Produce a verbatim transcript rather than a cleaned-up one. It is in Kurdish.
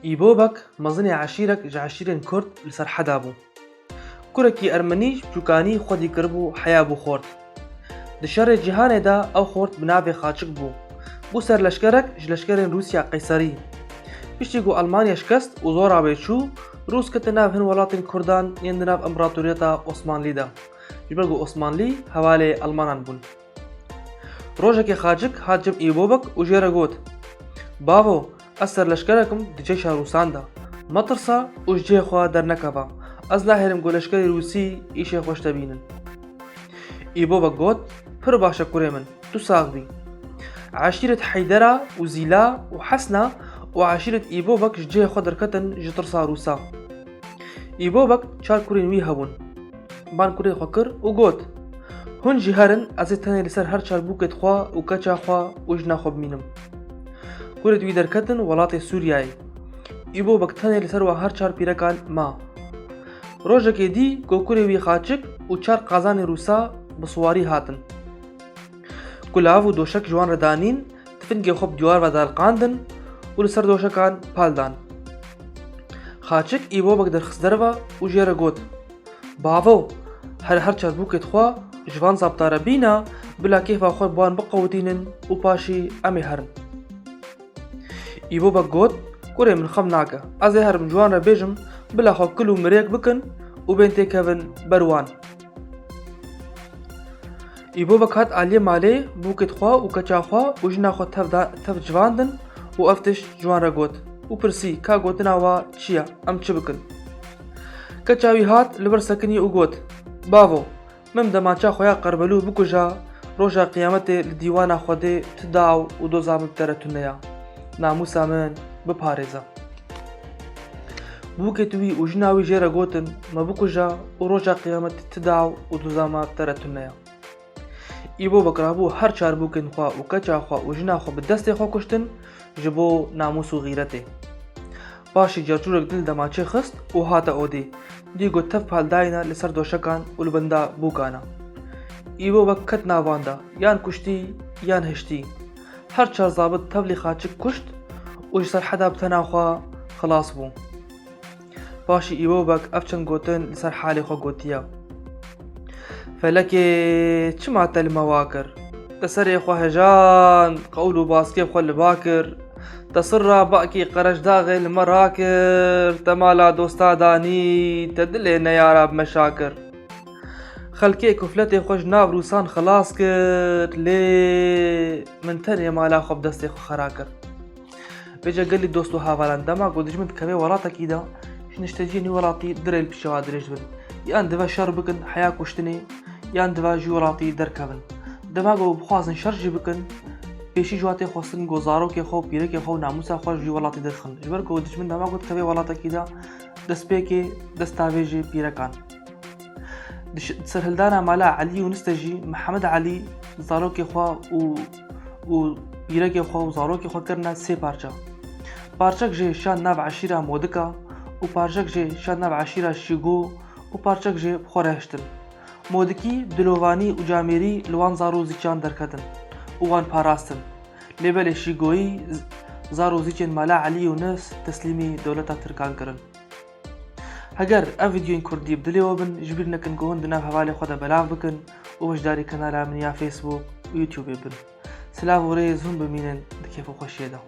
Îbobek mezinê eşîrek ji eşîrên Kurd li Serheda bû. Kurekî Ermenî ji çûkanî xwedî kiribû heya bû xort. Di şerê cîhanê de ew xort bi navê Xaçik bû. Bû serleşkerek ji leşkerên Rûsya Qeyserî. Piştî ku Elmanya şikest û zora wê çû, Rûs ketin nav hin welatên Kurdan yên di nav Împaratoriyeta Osmanlî de. Ji ber ku Osmanlî hevalê Elmanan bûn. Rojekê Xaçik hat cem Îbobek û jê re got, Bavo, ez serleşkerek im di ceyşa Rûsan de. Metirse û ji cihê xwe dernekeve. Ez nahêlim ku leşkerê Rûsî îşê xwe ji te bînin. Îbobek got, Pir baş e kurê min, tu sax bî. Eşîret Heydera û Zîla û Hesna û eşîret Îbobek ji cihê xwe derketin ji tirsa Rûsa. Îbobek çar kurên wî hebûn. Ban kurê xwe kir û got, Hûn jî herin, ez ê tenê li ser her çar bûkêt xwe û keça xwe û jina xwe bimînim. Kurêt wî derketin welatê Sûriyayê. Îbobek tenê li ser wan her çar pîrekan ma. Rojekê dî ku kurê wî Xaçik û çar qazanê Rûsa bi siwarî hatin. Kulav û doşek ji wan re danîn, tifingê xwe bi dîwar ve daliqandin û li ser doşekan pal dan. Xaçik Îbobek derxist derve û jê re got, Bavo, her her çar bûkêt xwe ji van zabta re bîne, bila kêfa xwe bi wan biqewitînin û paşî em ê herin. Îbobek got, Kurê min xem nake. Ez ê herim ji wan re bêjim, bila xwe kil û mirêk bikin û bên têkevin ber wan. Îbobek hat aliyê malê, bûkêt xwe û keça xwe û jina xwe tev da, tev civandin û ev tişt ji wan re got û pirsî, Ka gotina we çi ye? Em çi bikin? Keça wî hat li vir sekinî û got, Bavo, min bi demaça xwe ya Qerbelû bikuje, roja qiyametê li dîwana Xwedê ti daw û doza min bi te re tune ya. Namûsa min biparêze. Bûkêt wî û jina wî jê re gotin, Me bikuje û roja qiyametê ti daw û doza me bi te re tune ya. Îbobek rabû her çar bûkên xwe û keça xwe û jina xwe bi destê xwe kuştin ji bo namûs û xîretê. Paşî carçûrek din li demaçê xist û hate odê. Dî got tev pal dayine li ser doşekan û li benda bûkana. Îbobek ket nav wan de, yan kuştî, yan hiştî. Her çar zabit tevlî Xaçik kuşt û ji Serheda bi tena xwe xilas bû. Paşî Îbobek ev çend gotin li ser halê xwe gotiye. Felekê çima te li me wa kir? Te serê xwe hejand, qewl û baskê xwe li ba kir. Te sirra bakî Qereşdaxê li me rakir, te mala dosta danî, te dilê neyara bi me şa kir. Xelkê kufletê xwe ji nav Rûsan xilas kir, lê min tenê mala xwe bi destê xwe xera kir. Vêca gelî dost û hevalan, dema ku dijmin dikeve welatekî de, ji nişteciyên wî welatî du rê li pişewa dirêj dibin. Yan dive şer bikin heya kuştinê, yan dive ji wî welatî derkevin. Dema ku bixwazin şer jî bikin, pêşî ji wa tê xwestin ku zarokê xwe û pîrekê xwe û namûsa xwe ji wî welatî derxin. Ji ber ku dijmin dema ku dikeve welatekî de, destpêkê destavêjê pîrekan. Di ş-, di serhildana mala Elî Yûnis de jî Mihemed Elî zarokê xwe û, û pîrekê xwe û zarokê xwe kirine sê parça. Parçek jê şand nav eşîra Modika û parçek jê şand nav eşîra Şîgo û parçek jê bi xwe re hiştin. Modikî, dilovanî û camêrî li wan zar û zîçan derketin û wan parastin. Lê belê Şîgoyî z-, zar û zîçên mala Elî Yûnis teslîmî dewleta Tirkan kirin. Heger ev vîdyoyên kurdî bi dilê we bin, ji bîr nekin ku hûn di nav hevalê xwe de belav bikin û beşdarî kanala min ya Facebook û YouTubeê bin. Silav û rêz, hûn bimînin di kêf û xweşiyê de.